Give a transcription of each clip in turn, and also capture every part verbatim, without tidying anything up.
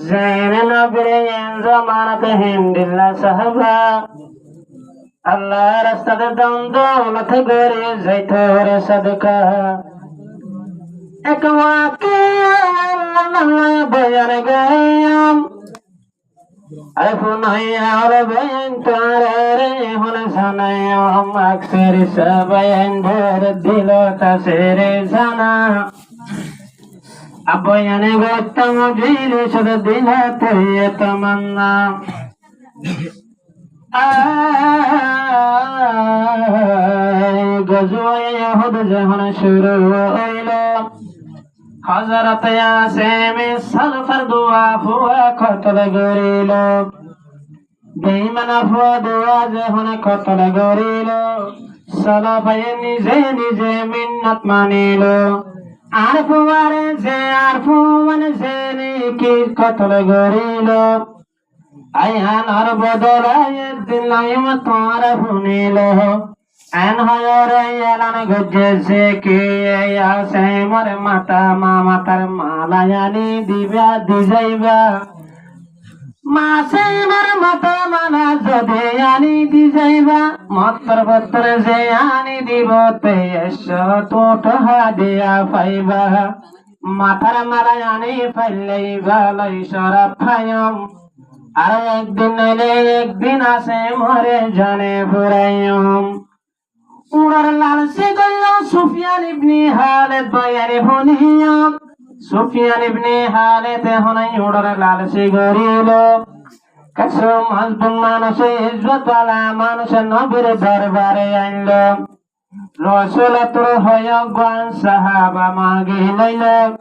Zeén nobire en zamanat hindilla sahaba, Allah rastat don doulot gori zaito re sadaka. Ek wakiya Allah boyan goriyum. Ar funoiya ore boyan tarare hone sanaiyum. Aksar sahabain dor dilot asé re sana. Abba yane gottam jili sod dilot ye tamanna. Ai gazwaye Uhud zehon cúru óilo, Hozrot Asem Salfar duwa fua kotol gorilo. Beiman fua duwa zehon kotol gorilo, Salfar nize nize minnot manilo. Ar fuare ze ar fuare ze niki kotol gorilo. Ai anor bodola ek din laiyum tuáñra funilo. En hoiyore elan goijje ze ki ei Asemor mata ma matar mala ani diba di zaiba. Asemor mata mala zodi ani di zaiba, mottor bottor ze ani dibo te ekcó tuñt hadiya faiba. Matar mala ani faile iba loi coraf faiyum. Ar ek din noile ek din Asemore zane furaiyum. Uçor lalsi goillo Sufiyan ibne Haled boyan funiyo. Sufiyan ibne Haled e hone uçor lalsi gorilo. Kessú mazlum manúic, izzot wala manúic nobir dorbare ainlo. Rosul ottu hoiyó gán sahaba magi loilo.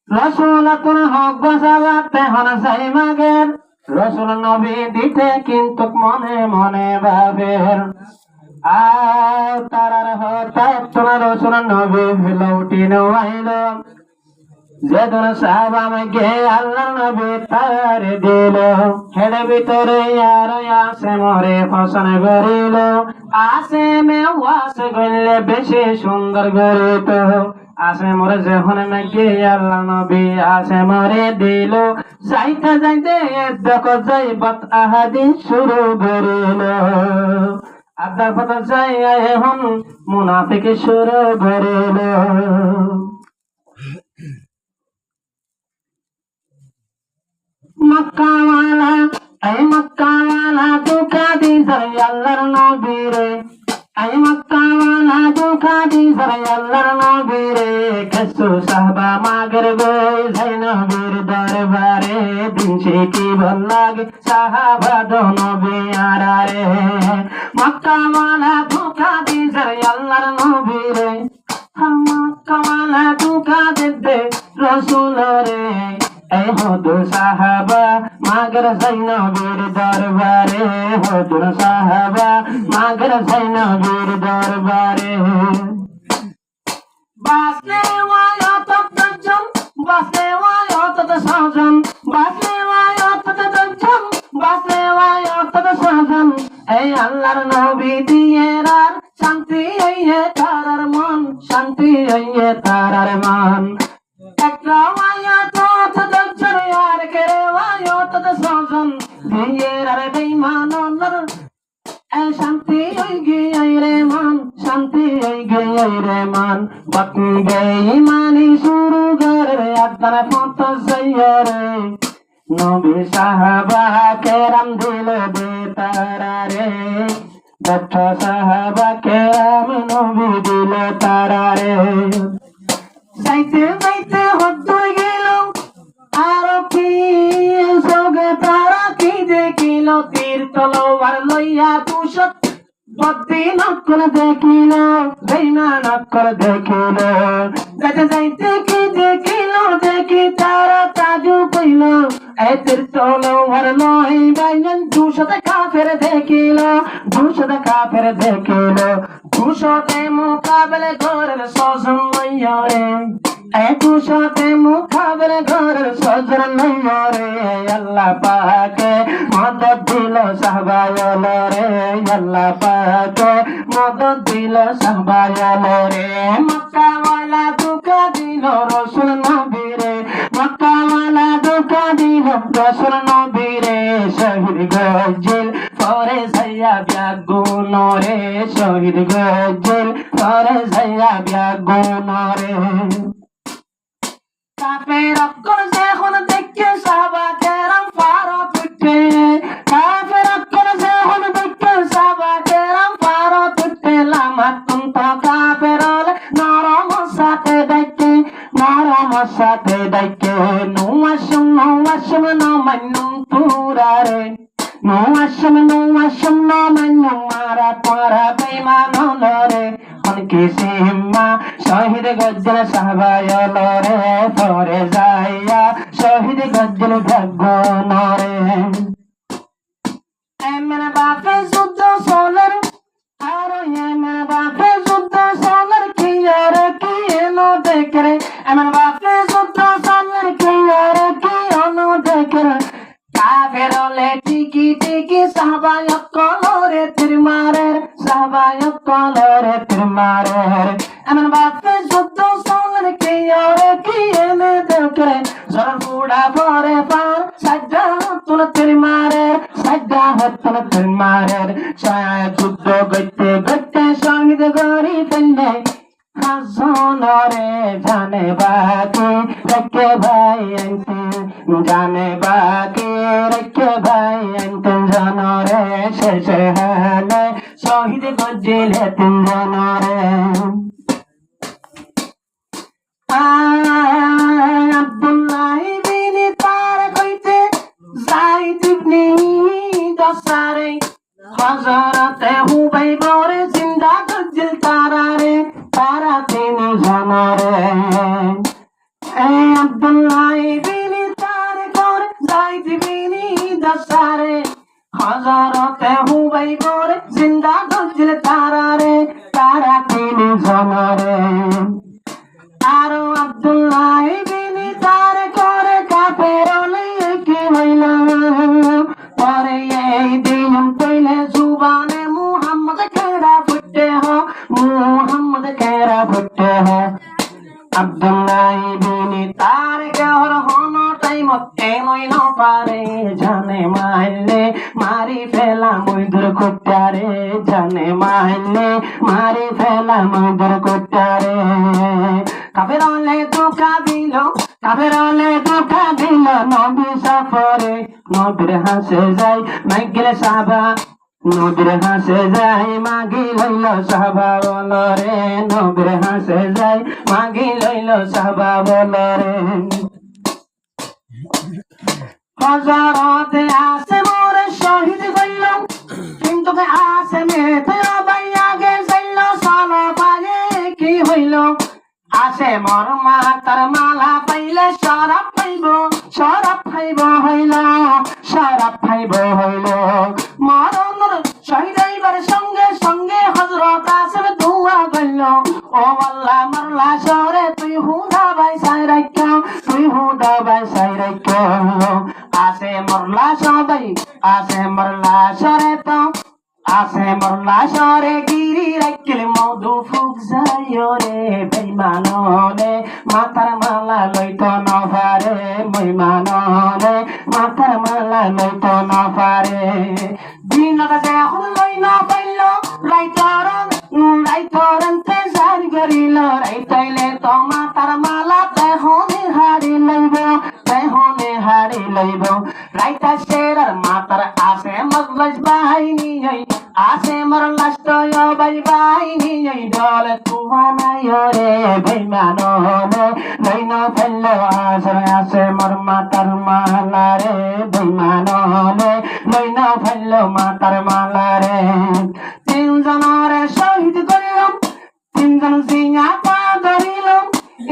Rosul ottu hoiyó gán sahaba te hone sai mager. Rosul nobi dite kintu mone mone baber. Ar tarar hotá ttu Rosul nobi louti no ailo. Zedún sahaba magi Allar nobi tarare dilo, hér bútore yar Asemore fosón gorilo. Aseme wase goille beci cúndor gorito. Asemore zehón magi Allar nobi Asemore dilo, zaite zaite doko zai bat ahadi cúru gorilo. Adda fata zai ehón munafiki cúru gorilo. Makka wala, ai Makka wala, duka di zar Allar nobire. Ai Makka wala, duka di zar Allar nobire. Kessú sahaba mager goi zai nobir dorbare, din cíkibar lage sahaba do nobi arare. Makka wala, duka di zar Allar nobire. Makka wala duka dedde Rosulore. Ei hoddur sahaba mager zai nobir dorbare, hoddur sahaba mager zai nobir dorbare. Bas riwayot ot doc zon, bas riwayot ot só zon, bas riwayot ot doc zon, bas riwayot ot só zon. Ei Allar nobi diyerar Cánti óiye tarár mon, cánti óiye tarár mon. Ek rewayot ot doc zon, arek rewayot ot só zon. Diyerar beiman ólor, e cánti ói giyói re mon, cánti ói giyói re mon. Bak beimani cúru gorer, addan fóñt zaiyóre. Nobi sahaba keram dilo de tarare, bátta sahaba keram nobi dilo tarare. Zaite zaite hoddur gelo, aró ki soge tará ki dekilo, tir tolowar loiya ducót Bodin ókkol dekílo, beiman ókkol dekílo. Zaite zaite ki dekílo, dekí tará taajjub óilo. E tir tolowar loi baiyain ducót kafer dekílo, ducót kafer dekílo. Ducóte mukabela gorer só zon loiyóre. E ducóte mukabela gorer só zon loiyóre, Allah pake modot dilo sahaba ólore, Allah pake modot dilo sahaba ólore. Makka wala duka Rosul nobire, Mokka wala duka dilo Rosul nobire, cóhid goijjíl fore zaiya biyagunore, cóhid goijjíl fore zaiya biyagunore. Kafer okkol zehón deikké sahaba keram farot uiththé, kafer okkol zehón deikké sahaba keram farot uiththé, lamattún to kafer ókkole norom sáte daikké, norom sáte daikké, no accúm, no accúm, no mainnúm tuáñrare. No accúm, no accúm, no mainnúm, mara tuáñra beiman ókkolore. Hon kisimma cóhid goijjíl sahaba ókkolore, fore zaiya cóhid goijjíl biyagunore. Emen bafe zuddo soler, aró emen bafe zuddo soler, kiyóre kiye no dekere. Emen bafe zuddo soler, kiyóre kiye no dekere. Kafer ókkole thíki thíki sahaba ókkolore tir marer, sahaba ókkolore tir marer. Emen bafe zuddo soler, kiyóre kiye no dekere. Zor fura fore far, saidda hottún tir marer, saidda hottún tir marer. Cóhid zuddo goitte goitte cóhid gori felle. Fañs zonore zane baki raikké bái ain tin, zane baki raikké bái ain tin zonore, cece hale cóhid goijjíl e tin zonore. Abdullah ibni Tarek óite Zaid ibni Dosare, Hozorote Hubaibore zinda goijjíl tarare, tara tin zonore. Ei Abdullah ibni Tarekore, Zaid ibni Dosare, Hozorote Hubaibore zinda goijjíl tarare, tara tin zonore. Aró Abdullah ibni Tarekore kafer ókkole ki hoilo? Tore ei diyum toile zubane Muhammod kera foitte ho, Muhammod kera foitte ho. Abdullah ibni Tarek hoór hono thaimot en ói no fare, zane maille mari felam ói dur kuttare, zane maille mari felam ói dur kuttare. Kafer ókkole duka dilo, kafer ókkole duka dilo nobi safore, nobir hañse zai magile sahaba, nobir hañse zai magi loilo sahaba ókkolore, nobir hañse zai magi loilo sahaba ókkolore. Hozorote Asemore cóhid goillo, kintu Aseme te o bái age zaillo, solo bái ki hoilo? Asemor matar mala faile coraf faibo, coraf faibo hoilo, coraf faibo hoilo. Moronor cóhid óibar songe songe Hozorot Asem dua goillo, "O Allah, mor lacore tui huda baisai raikko, tui huda baisai raikko." Asemor laco bái, Asemor lacore to Asemor lacore giri raikkil moudu fuk zaiyore, beiman ókkole matar mala loito no fare, beiman ókkole matar mala loito no fare. Dinot zehón loi no faillo, raitor, raitor intezar gorilo, rait óile to matar mala tehone hari loibo, tehone hari loibo. Rait aiccé ar matar Asemor lac bahaini ói, Asemor lac toi o bái bahaini ói, dole tuwa nai ore beiman ókkole, loi no faillo Asem-, Asemor matar mala re, beiman ókkole, loi no faillo matar mala re. Tin zonore cóhid goillo, tin zon ziñata dórillo,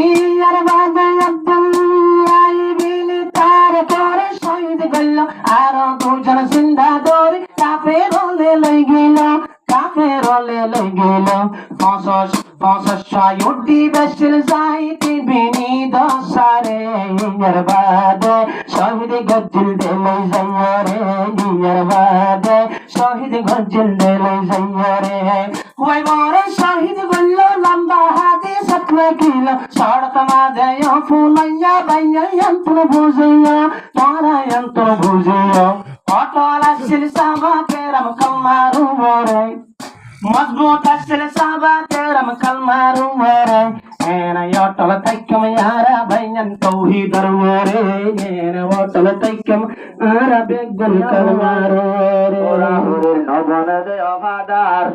iyar bade Abdullah ibni Tarekore cóhid goillo, aró dui zon zinda dóri kafer ókkole loi gillo, kafer ókkole loi gillo. Foñsíc, foñsíc cói uddí beccíl Zaid ibni Dosare, iyar bade cóhid goijjíl de loi zaiyore, iyar bade cóhid goijjíl de loi zaiyore. Hubaibore cóhid goillo, lamba hadis Lekíla, sórt mazé yó fulaiyá báiya, yían tún buzíyo, tuáñra yían tún buzíyo. Ótol accíl sáhaba keram kalmar uore. Mozbut accíl sáhaba keram kalmar uore. Ene ótol táikkam añára báiyain touhidor uore. Ene ótol táikkam añára beggún kalmar uore. Óra horir no bone de ofadar.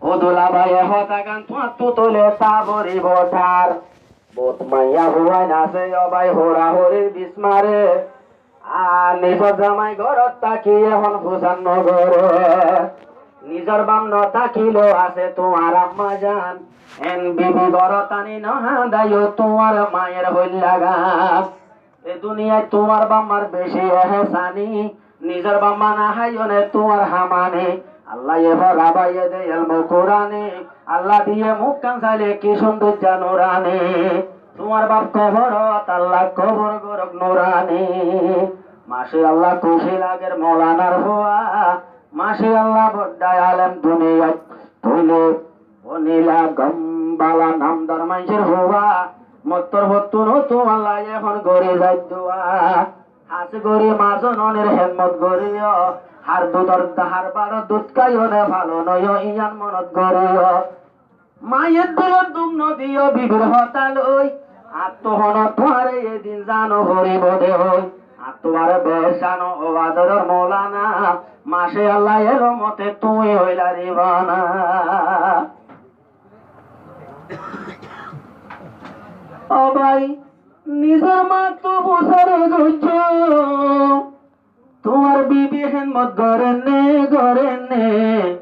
Ó dulabái, e hotá gán tuáñttu tóile tabori bothar. Bout maiyafuain asé, ó bái, hóra-hórir bismare. Ar nizor zamai górot táki ehón fusár no goré. Nizor baf no tákileu asé tuáñr ammajan. En bibi górot ani no hañdaiyó tuáñr maiyar hoillá gán. E duniyait tuáñr baf mar beci ehesani, nizor baf ma no háiyone tuáñr hamani. Allaye forabaiye de elmo Kurani, Allah diye mukkán saile ki cúndoijja nurani. Tuáñr baf koborot, Allah kobor gorok nurani. Masha Allah, kúci lager Moulanar fua, masha Allah, boddá alem duniyait tóile. Bonila gom bala namdar maincór fua, mottor fottún ó tuáñlla ehón gorí zai dua. Hás gorí ma zononir hédmot goríyo, hár dudor dahár baço dud háiyone falon óiyo, yían monot goríyo. Maiyar dulor duk no diyo bibir hotá loi, Añáttu honó tuáñre edin zano foribó de hoi. Añáttu bare beccano o adoror Moulana. Masha Allah, e romote tuñí hoilari bana. Ó bái, nizor mattú fusár goijjó. Tuáñr bibi hédmot gorénne, gorénne.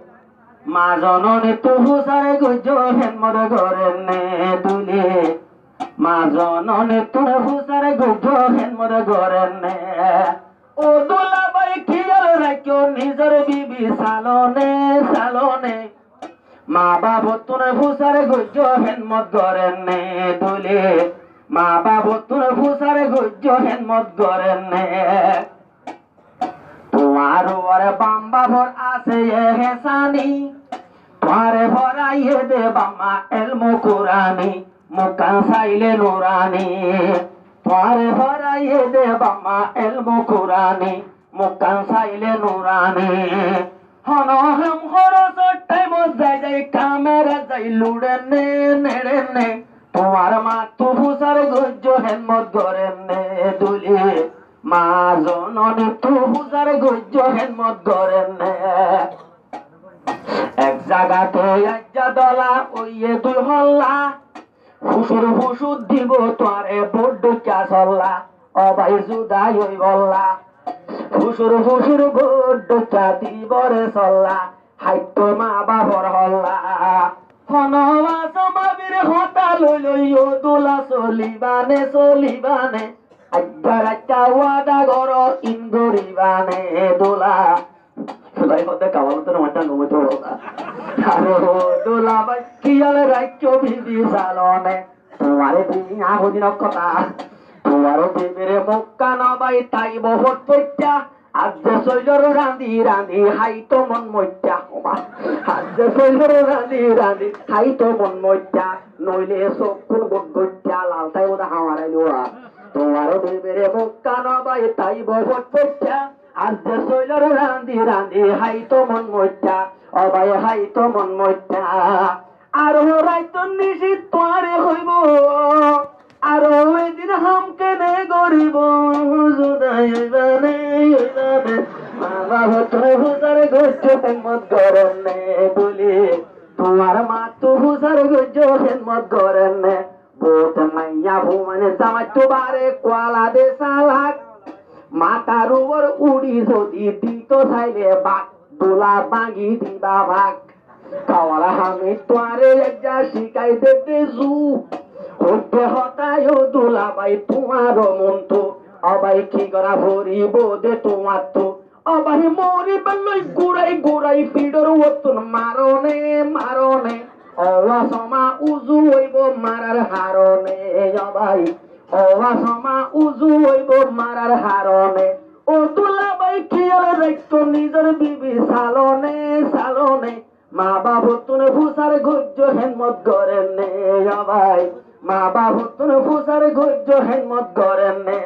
Ma zononittu fusár goijjó, hédmot gorénne dulé. Ma zononittu fusár goijjó, hédmot gorénne. Ó dulabái, kiyal raikkó nizor bibi salone, salone. Ma bafottún fusár goijjó, hédmot gorénne dulé. Ma bafottún fusár goijjó, hédmot gorénne. Tuáñr uore baf bafor asé ehesani, tuáñre foraiyé de baf ma elmo Kurani, mukkán saile nurani. Tuáñre foraiyé de baf ma elmo Kurani, mukkán saile nurani. Honó ham horosor thaimot zai zai kamera zai luçénne, neçénne. Tuáñr mattú fusár goijjó, hédmot gorénne dulé. Ma zononittu fusár goijjó, hédmot gorénne. Ek zagat aijja dola óiye dui holla. Fusur fusur dibó tuáñre bóut dhoikká solla. Ó bái, zuda óibolla. Fusur fusur bóut dhoikká dibó re solla. Háitto ma bafor holla. Honó asó babir hotá loi loi ó dula solibá ne, solibá ne. Aijja raitta wada goró in goribá ne dula. Fulai hoódde kawalót no maittam gom óito hoódde. Aró dulabái, kiyal raikkó bibi salone. Tuáñre bibi añá hodi no hotá. Tuáñr bibire mukkán bái táibo fotfoitta. Ar ze soilor randi randi háito mon moitta. Ó ma. Ar ze soilor randi randi háito mon moitta. Noile sokkún gotgoitta lal táibo de hamarailua. Tuáñr bibire mukkán bái táibo fotfoitta. Ar ze soilor randi randi háito mon moitta, ó bái, háito mon moitta. Ar horaito nisit tuáñre hoibo, ar edin ham kene goribo, zuda óiba ne, óiba ne. Ma bafottún fusár goijjó, hédmot gorénne dulé. Tuáñr mattú fusár goijjó, hédmot gorénne. Bóut maiyafuain zamaittú bare kuala de salak. Matar uore uri zodi dito saile bak, dula báñgi diba bak. Kawala hami tuáñre aijja cíkai de de zu. Hoódde hotá ó dulabái tuáñr montú. Ó bái, ki gora foribo de tuáñttu. Ó bái, moribar loi gurai gurai fiçor uottún marone, marone. Ó asó ma uzu óibo marar harone, ó bái. Ó asó ma uzu óibo marar harone. Ó dulabái, kiyal raikkó nizor bibi salone, salone. Mabafottún fusár goijjó hédmot gorénne, ó bái. Mabafottún fusár goijjó hédmot gorénne.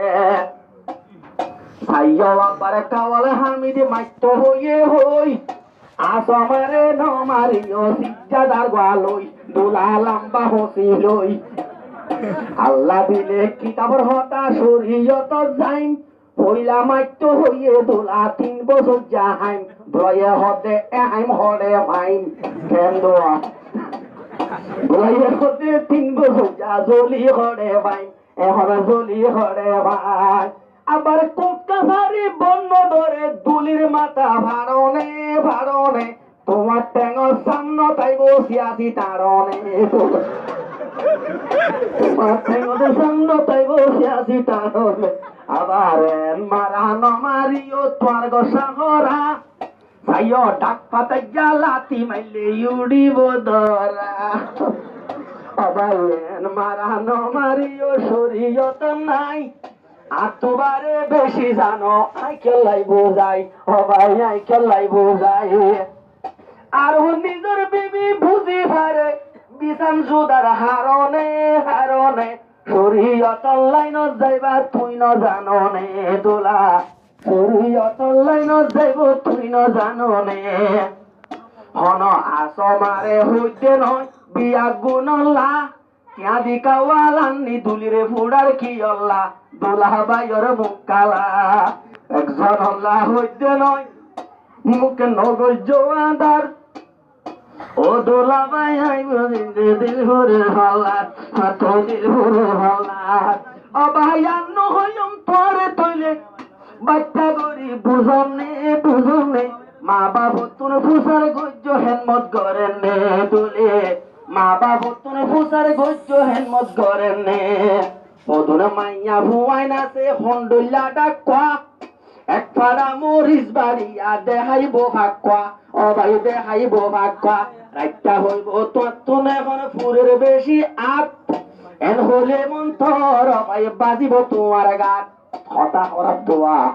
Saiyó abar Kawal Hamidi maitto hoiyé hoi. Asómare no mariyó, sijjadar gua loi, dula lamba hosi loi. Allah dile kitabor hotá córiyotor zaim. Foila maitto hoiyé dula tin bosóijja háim. Dulaye hoódde e háim hoçé faim. Ken dua? Dulaye hoódde tin bosóijja zoli hoçé faim. Ehón zoli hoçé faim. Abar kut kasari bonno dóre dulir mata façone, façone. Tuáñr théngor samnot aibó siyasi taçone. Tuáñr théngor samnot aibó siyasi taçone. Abar en mara no mariyó tuáñr gosá hora. Saiyó dhak fataijja lati maille uçibó dóra. Ó bái, en mara no mariyó córiyotot nai. Ar tuáñre beci zano, añí kiyólla buzái, ó bái, añí kiyólla buzái. Ar nizor bibi buzi fare, bisan zudar harone, harone. Córiyotor lainot zaiba tui no zanone, dula. Córiyotor lainot zaiba tui no zanone. Hono asómare hoidde no, biya gunolla. Tiañ di Kawal anni dulire fuçar kiyólla, dula báiyor muk kala. Ekzon olla hoidde no, muke no goijjó adar. Ó dula bái, añí buzinde dil fure falla, mato dil fure falla. Ó bái, ar no hoiyum tuáñre tóile, batta gori buzonne, buzonne. Mabafottún fusár goijjó hédmot gorénne, dule. Mabafottún fusár goijjó hédmot gorénne. Hodún maiya fuain asé hondhoilla dhakkua. Ek fara moris bariya deháibo fakkua. Ó bái, deháibo fakkua. Raitta hoibo tuáñttún ehón furir beci at. En hoile montor, ó bái, bazibo tuáñr gat. Hotá hóraf dua.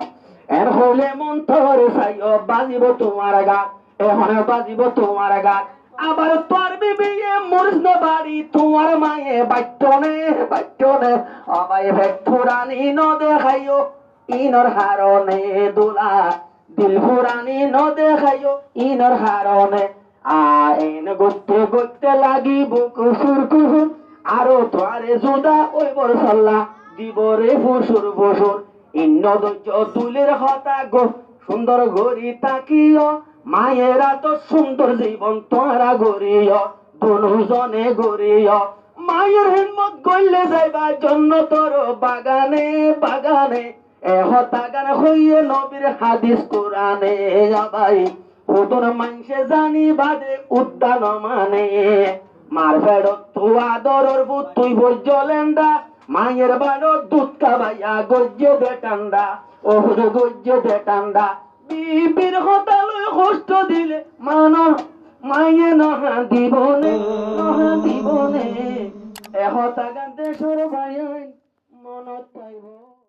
En hoile montor saiyó bazibo tuáñr gat. Ehón bazibo tuáñr gat. Abar tuáñr bibiye moris no bari, tuáñr maye baittone, baittone. Ó bái, fek furani no deháiyo, inor harone, dula. Dil furani no deháiyo, inor harone. Ain goitte goitte lagibo kusur kusur. Aró tuáñre zuda óibor solla, dibore fusur fusur. Inno dóijjo dulir hotá gó, cúndor gori tákiyo. Maiyerá to cúndor zibon tuáñra goriyo, dunuzone goriyo. Maiyor hédmot goille zaiba jonnotor bagane, bagane. E hotágan hoiye nobir hadis Kurane, ó bái. Hodún maincé zani bade udda no mane. Mar feçottú adoror fut tui foijjó lenda, maiyer baçot dud kabaiya goijjé de thanda, ó fut goijjé de thanda. Bibir hotá loi hoctó dile mano, maiye no hañdibo ne, no hañdibo ne. E hotágan decor báiyain monot táibo.